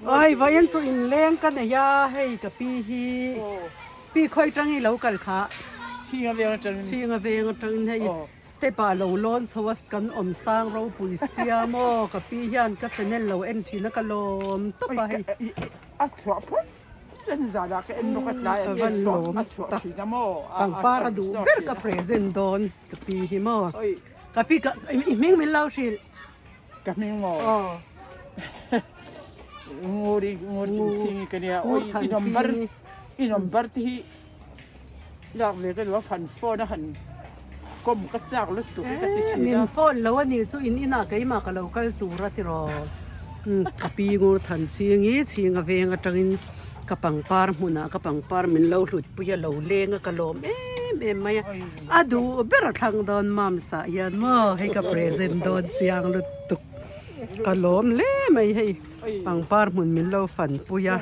Ai vawiin chu inleng ka nei a, hei ka pi hi pi khawi tang i lo kal kha. Chhinga veng atangin. Chhinga veng atangin hei step ah lo lawn chho a kan awm sang ropui sia maw ka pi hian ka channel lo en thin a ka lawm tawp a hei. A chhuah phawt chen zanah ka en bawk a tlai Ka van lawm tak pangpar a duh ber ka present dawn ka pi hi maw ka pi ka i hming min lo hrilh. Ka hming maw? Aw. Nguri ngur chingi ka nia. Ngur Oi than i number chingi. I number te hi lak ve ka duh a fan phone a han kawm ka chak lutuk hi ka ti Eh, thin a. min phone lo a nih chu in inah keimah ka lo kal tur a tiraw. Ka pi ngur than chingi chhinga veng atangin ka pangpar hmunah ka pangpar min lo hlut pui a lo leng a ka lawm em em mai a. A duh ber a thlang dawn Mams ah hian maw hei ka present dawn chiang lutuk ka lawm hle mai hei pangpar hmun min lo fan pui a.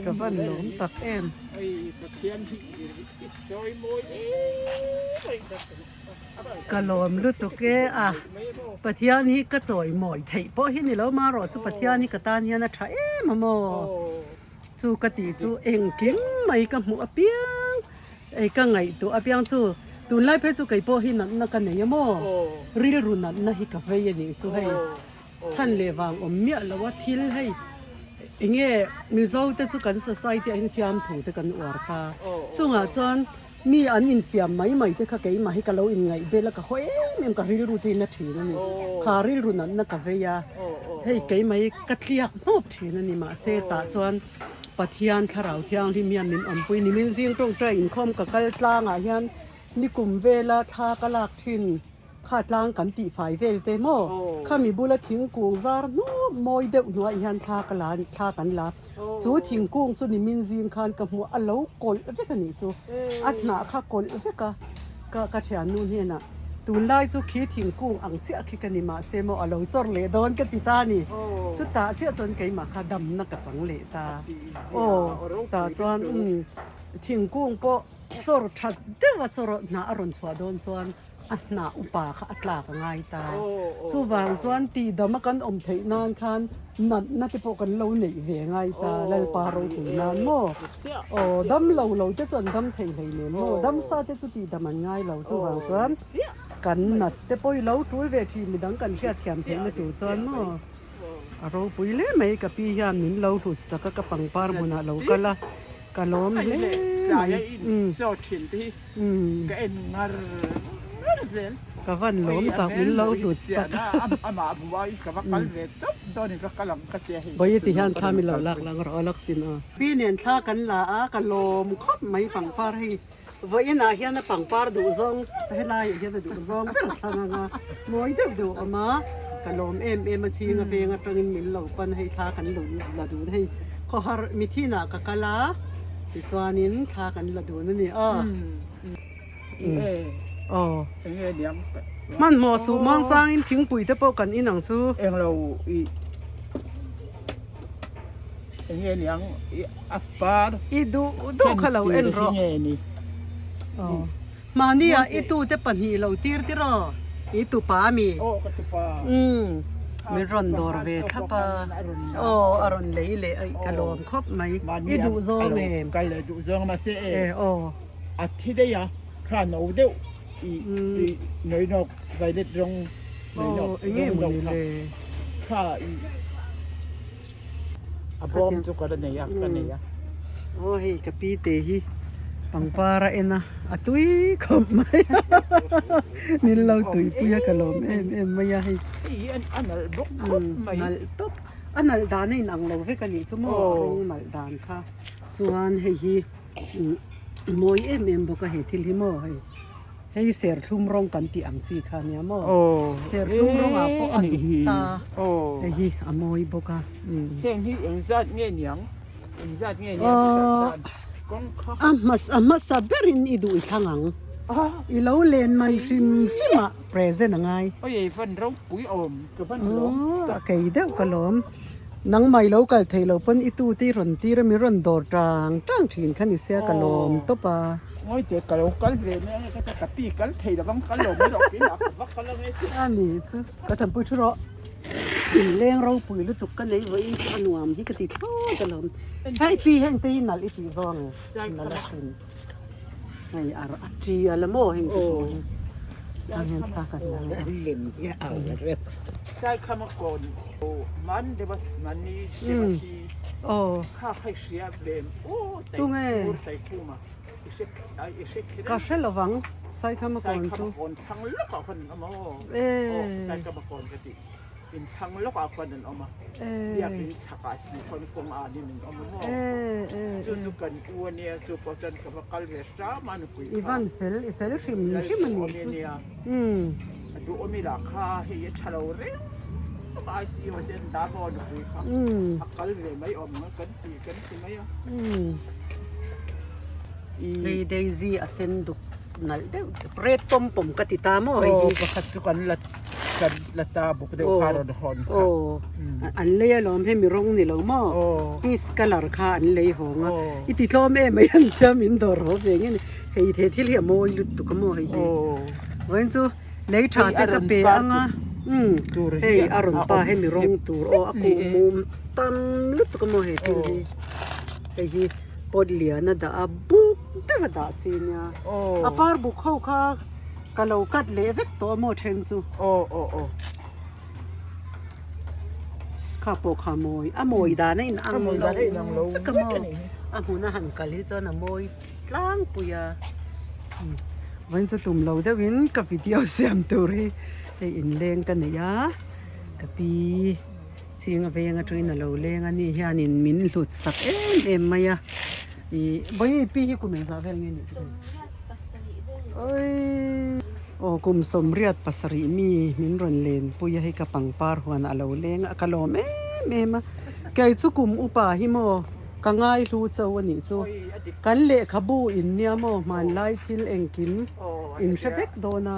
Ka van lawm tak em. Ka lawm lutuk e a, Pathian hi ka chawi mawi theih pawh hi ni lo marawh chu Pathian hi ka tan hian a tha em a maw? Chu ka tih chu engkim mai ka hmuh apiang ei ka ngaihtuah apiang chu tunlai phei chu kei pawh hi natna ka nei a maw? Rilru natna hi ka vei a nih chu hei chhan leh vang awm miah lo a thil hei enge Mizo te chu kan society ah hian fiamthu te kan uar ta chungah chuan Mi an infiam mai mai te kha keimah hi ka lo inngaih bel a, ka haw em em, ka rilru te hi na thin a ni. Kha rilru natna ka vei a, hei keimah hi ka tliak hnawp thin a ni. Mahse tah chuan Pathian Thlarau Thianghlim hian min awmpui nimin zing tawngtai inkhawm ka kal tlangah hian nikum vela thla ka lak thin. Kha tlang kan tih fai vel te maw? Khami bula thingkung zar hnup mawi deuh hnuaiah hian thla ka la thla kan la. Chu thingkung chu nimin zing khan ka hmuh a lo kawlh vek a nih chu. A hnah kha kawlh vek a ka ka thiannu hnenah tunlai chu khi thingkung ang chiah khi ka ni mahse maw a lo chawr leh dawn ka ti ta a ni. Chutah chiah chuan keimah kha damna ka chang leh ta. Aw tah chuan umm thingkung pawh chawr that deuh a chawr hnah a rawn chhuah dawn chuan a hnah upa kha a tlak a ngai ta. Chuvang chuan tihdam a kan awm theih nan khan natna te pawh kan lo neih ve ngai ta Lalpa ropui nan maw? Aw dam lo lo te chu an dam thei hlei nen maw? Dam sa te chu tihdam an ngai lo chuvang chuan kan nat te pawh i lo tul ve thin midang kan hriatthiam theihna tur chuan maw? A ropui hle mai ka pi hian min lo hlut sak a ka pangpar hmunah lo kal a ka lawm hle mai. Ka en ngar ngar zel. Ka van lawm tak min lo hlut sak a. Amah buai ka va kal ve tawp dawn in va kal ang ka tia hei. Bawihi ti hian thla min lo lak lang rawh a laksin a. Pi nen thla kan la a ka lawm khawp mai pangpar hei vawiin ah hian a pangpar duh zawng helai ah hian a duh zawng ber a thlang ang a mawi deuh deuh a awm a ka lawm em em a chhing a veng atangin min lo pan hei thla kan lo la dun hei khawhar mithin ah ka kal a. Tichuanin thla kan la dun a ni a. Aw. Hmanhmawh suh muang changin thingpui te pawh kan in ang chu. Englo i enge niang i a par. I duh duh kha lo en rawh. Aw. Mahni ah i tute pahnih lo tir tir aw, i tupa a mi? Aw ka tupa. Umm min rawn dawr ve thlap a, aw a rawn lei leh aih ka lawm khawp mai, i duh zawng em? Kal leh duh zawng mahse e. E aw. A thi daih a, kha no deuh i i nawi nawk violet rawng nawi nawk rawng no kha kha i A bawm chu ka la nei a, ka nei a. Aw hei ka pi te hi pangpar a en a, a tui khawp mai a, min lo tuipui a ka lawm em em mai a hei. Hei hi a nalh bawk khawp mai. Nalh tawp, a nalh dan a inang lo vek a nih chu maw a rawng nalh dan kha. Chuan hei hi mawi em em bawk a he thil hi maw hei. Hei serthlum rawng kan tih ang chi kha nia maw? Serthlum rawngah pawh a duk ta. Hei hi a mawi bawk a. Heng hi engzat nge niang? Engzat nge niang tih dan dan kawng kha. A hmasa hmasa berin i duh i thlang ang. I lo len man hrim hrim ah present a ngai. Oi ei van ropui awm ka van lawm tak. A kei deuh ka lawm. Nangmah i lo kal thei lo pawn i tute i rawn tir a mi rawn dawr tang tang thin kha ni sia ka lawm tawp a. Ngawi teh ka lo kal ve mai ange ka ta ka pi kal thei lo vang kal lo mai rawh keimah ka va kal ange tih. A ni chu ka thanpui thu rawh. Inleng ropui lutuk ka nei vawiin chu a nuam hi ka ti thlawt alawm. Hei pi heng te hi nalh i tih zawng e nalh a sin. Hei a a ṭi a la maw heng te pawh hi. Heng hian thla kan la ang a. Lim hi a au reuh. Saikhama kawn man deuh a mani deuh a hi kha kha i hria ve u tai Tunge? tai khuma i hre i hre kher Ka hre lovang Saikhama kawn chu. Saikhama kawn thlang lawkah khawn an awm a aw. Saikhama kawn ka tih. In thlang lawkah khuan an awm a, biakin chhakah si khuan kawng anin an awm a maw? Chu chu kan u a nia, chu pawh chuan ka va kal ve hram a nupui kha. I van fel, i fel hrim hrim a nih chu. A duhawm i lah kha hei a tha lo reng a ICU ah te an dah maw nupui kha a kal ve mai awm ang a kan ti kan ti mai a. Hei Daisy a sen duk nalh deuh red pawm pawm ka ti ta maw hei hi. Aw pakhat chu kan la kan la ta bawk deuh kha rawn hawn kha. Aw an lei alawm hemi rawng ni lo maw peace colour kha an lei hawng a i ti tlawm em mai an tia min dawr haw ve nge ni hei he thil hi a mawi lutuk a maw hei hi vawiin chu lei tha te ka pe anga umm hei a rawn pa hemi rawng tur aw a kuh mum tam lutuk a maw he thil hi hei hi pot lian a dah a buk deuh a dah chi nia a par buk ho kha ka lo cut leh vek tawh a maw then chu kha pawh kha mawi a mawi dan a in ang lo vek a maw a hmun a han kal hi chuan a mawi tlangpui a vawiin chu tum lo deuh in ka video siam tur hi hei inleng ka nei a ka pi. Chhing a veng atangin a lo leng a ni hianin min hlut sak em em mai a ih vawi pi hi kum engzah vel nge ni awii aw kum sawmriat pasarih mi min rawn len pui a hei ka pangpar huan a lo leng a ka lawm em em a kei chu kum upa hi maw ka ngai hlu cho a nih chu kan lehkhabu in nia maw hmanlai thil engkim in hre vek dawn a.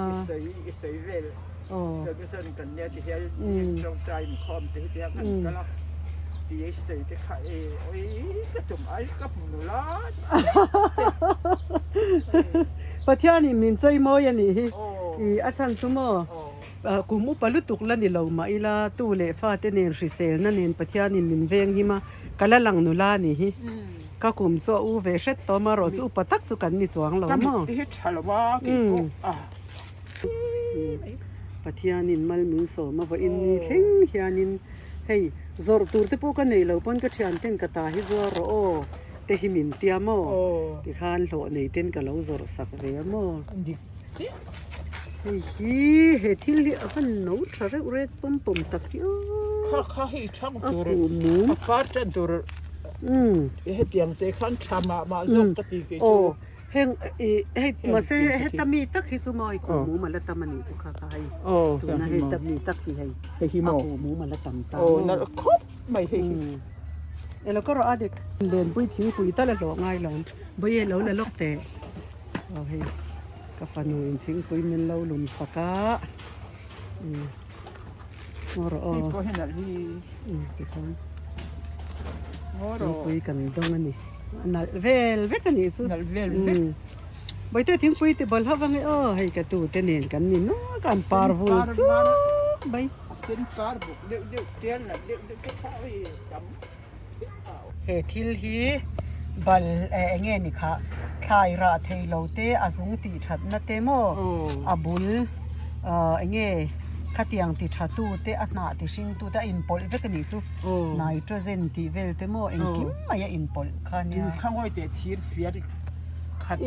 Pathianin min chei mawi a nih hi ih a chhan chu maw kum upa lutuk la ni lo mah ila tu leh fate nen hriselna nen Pathianin min veng him a ka la lang nula a nih hi ka kum chu a u ve hret tawh amaherawh chu upa tak chu kan ni chuang lo maw. Pathianin mal min sawm a vawiin ni thleng hianin hei zawrh tur te pawh ka nei lo pawn ka thian ten ka ta hi zuar rawh aw te hi min tia maw tikhan hlawh nei ten ka lo zawrh sak ve a maw hei hi he thil hi a van no tha reuh ret pawm pawm tak hi aw a huh mum aw. Heng ih hei mahse heta mi tak hi chu maw hei kum mum a la tam a nih chu kha kha hei tuna heta mi tak hi hei a kum mum a la tam ta maw elo ka rawh a dik lenpui thingpui tal a hlawh ngai lo bawihi lo la lawk teh aw hei ka fanu in thingpui min lo lum sak a ngaw rawh aw tikhan thingpui kan dawng a ni. A nalh vel vek a nih chu. Nalh vel vek. Bawihte thingpui ti bawlh ho vang e aw hei ka tu te nen kan ni nuak a an par vul chuk mai. A sen par buk deuh deuh tial nalh deuh deuh te kha oi tam He thil hi bal eh eng nge ni kha thlai rah thei lo te a zung tih that na te maw a bul ah eng nge khatiang ti tha tu te a hnah ti hring tu te a inpawlh vek a nih chu. Nitrogen tih vel te maw engkim mai a inpawlh kha nia. Tui kha ngawi teh thir fiar khat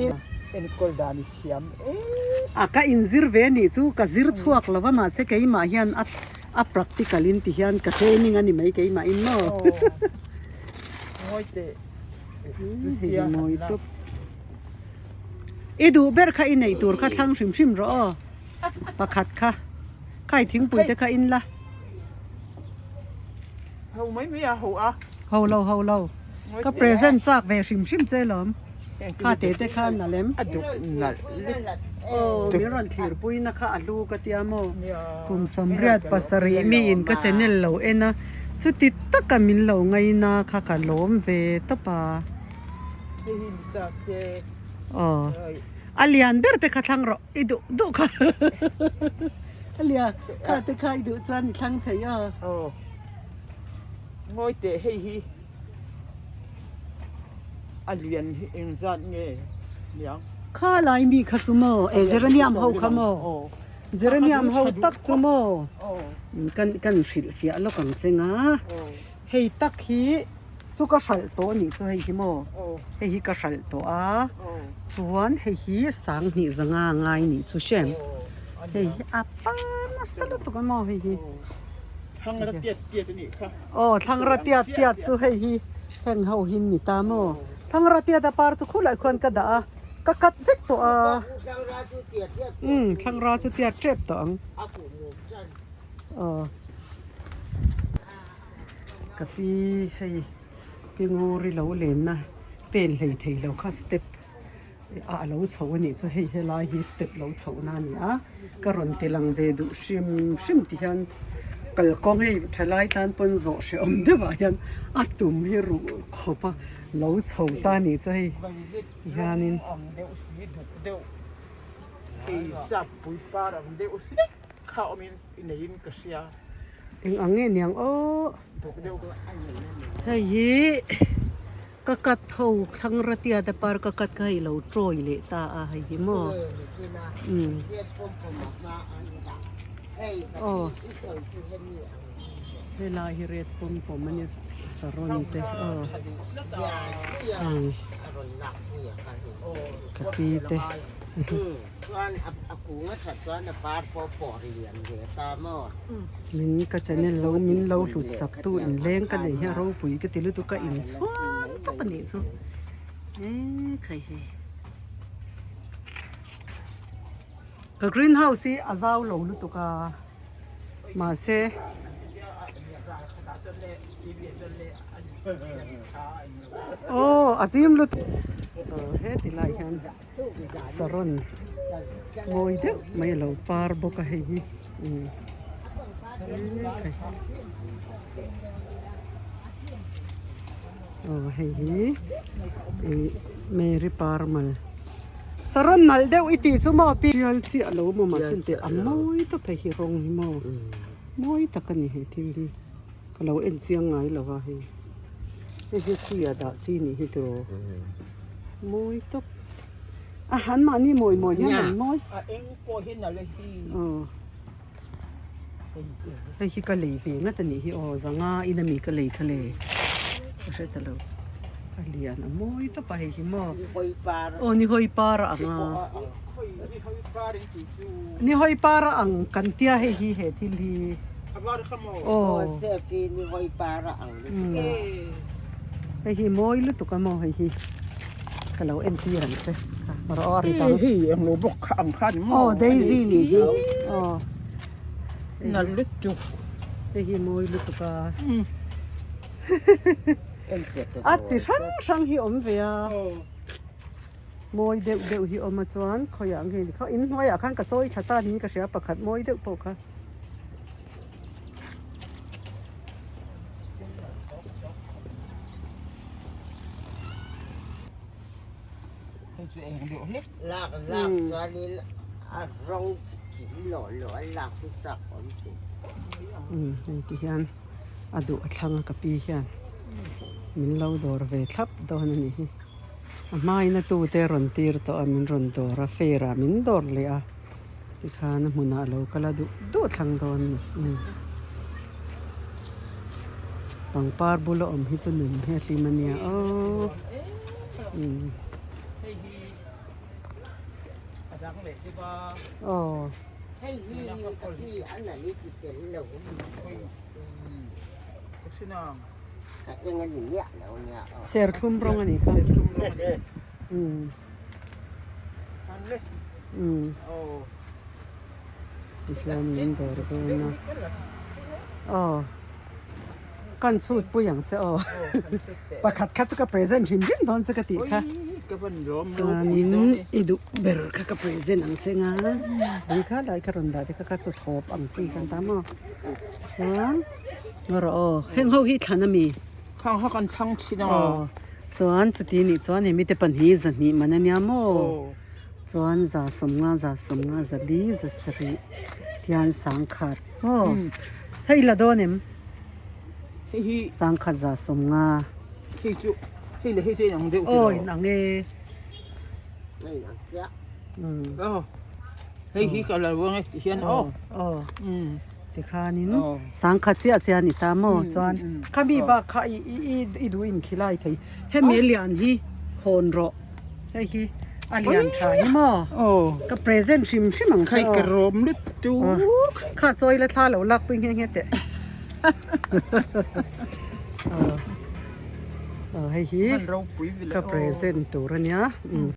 enkawl dan i thiam em. A ka inzir ve nih chu ka zir chhuak lo va mahse keimah hian a a practical in ti hian ka training a ni mai keimah in maw. Ngawi teh Hei mawi tawp. I duh ber kha i neih tur kha thlang hrim hrim rawh aw pakhat kha khai thingpui te kha in la. Ho mai mai a ho a. Ho lo ho lo. Ka present chak ve hrim hrim che lawm. Kha te te khan a lem. A duk nalh Aw min rawn thlir pui na kha a hlu ka tia maw. Kum sawmriat pasarih mi in ka channel lo en a. Chuti taka min lo ngaina kha ka lawm ve tawp a. Aw a lian ber te kha thlang rawh i duh duh kha a lian kha te kha i duh chuan i thlang thei a. Aw ngawi teh hei hi a lian hi engzat nge niang. Kha lai mi kha chu maw e geranium ho kha maw. Geranium ho tak chu maw kan kan hrilh fiah lawk ang che nga hei tak hi chu ka hralh tawh anih chu hei hi maw hei hi ka hralh tawh a chuan hei hi sanghnih zanga ngai anih chu hrem hei hi a pa nasa lutuk a maw hei hi aw thlangra tiat tiat chu hei hi heng ho hi an ni ta maw thlangra tiat a par chu khulai khuan ka dah a. Ka cut vek tawh a. Umm thlangra chu tiat tep tawh ang. Aw. Ka pi hei pi nguri lo lenna pen hlei thei lo kha step ah a lo chho a nih chu hei helai hi step lo chhoh na a ni a ka rawn ti lang ve duh hrim hrim ti hian kalkawng hei thalai tan pawn zawh hrehawm deuh ah hian a tum hi ruh khawp a lo chho ta a nih chu hei. Hianin ang deuh si duk deuh ei sap pui par ang deuh hlek kha awmin i neiin ka hria. Eng ang nge niang aw. Duk deuh. Hei hi ka cut ho thlang ratia te par ka cut kha hei lo tawi leh ta a hei hi maw. Umm. Aw. Helai hi red pawm pawm a nia saron te aw ang ka pi te min ka channel lo min lo hlut sak tu inleng ka nei hi a ropui ka ti lutuk a inchhuang tawp a nih chu e khai hei. Ka green house hi a zau lo lutuk a mahse aw a zim lutuk aw heti lai hian saron mawi deuh mai a lo par bawk a hei hi umm aw hei hi ih Mary Parmal. Saron nalh deuh i tih chu maw pi rial chiah lo maw mahse teh a mawi tawp hei hi rawng hi maw mawi tak a ni he thil hi ka lo en chiang ngai lo a hei hei hi chi a dah chi nih hi tiraw mawi tawp a han mahni mawi mawi hian an mawi a eng pawh hi nalh hi aw hei hi ka lei ve ngat a nih hi aw zanga in ami ka lei kha le ka hre ta lo a lian a mawi tawp a hei hi maw aw ni hawi par a ang a ni hawi par a ang kan tia hei hi he thil hi aw hei hi mawi lutuk a maw hei hi ka lo entir ang che rawh a ri dang hei englo bawk kha ang kha ni maw aw daisy nih hi aw nalh lutuk hei hi mawi lutuk a a chi hrang hrang hi awm ve a mawi deuh deuh hi awm a chuan khawiah nge ni kha inhnuaiah khan ka chawi thla ta niin ka hria pakhat mawi deuh pawh kha. Lak lak chuanin a rawng chi kim lawh lawh a lak hi chak awm thin. Umm hei ti hian a duh a thlang a ka pi hian min lo dawr ve thlap dawn a nih hi a hmain a tute a rawn tir tawh a min rawn dawr a fair ah min dawr leh a. Tikhan a hmunah lo kal a duh duh thlang dawn a ni. Umm pangpar bula awm hi chu nun hi a hlim a nia aw umm aw. Serthlum rawng a nih kha umm. Umm tihian min dawr dawn a aw kan chhut pui ang che aw pakhat kha chu ka present hrim hrim dawn che ka tih kha chuanin i duh ber kha ka present ang che nga tui kha lai kha rawn dah te kha kha chu thawp ang chi khan ta maw chuan. Ngaw rawh aw. Heng ho hi thlan a mi? Khang kha kan thlang thin a. Aw. Chuan chuti nih chuan hemi te pahnih zahnih man a nia maw? Chuan 150, 150, 400, 700 tian sangkhat maw? Hei la dawn em? Hei hi. Sangkhat 150. Hei chu hei leh hei chu a inang deuh tih lo. Aw inang e. A inang chiah. Aw hei hi ka lo ang e ti hian aw. Aw. Tikhanin sangkhat chiah chiah a ni ta maw chuan khami bak kha i i i duh in khilai thei hemi lian hi hawn rawh hei hi a lian tha hi maw ka present hrim hrim ang che aw. Ka rawm lutuk. Kha chawi la thla lo lak pui nghe nghe teh. Aw hei hi ka present tur a nia.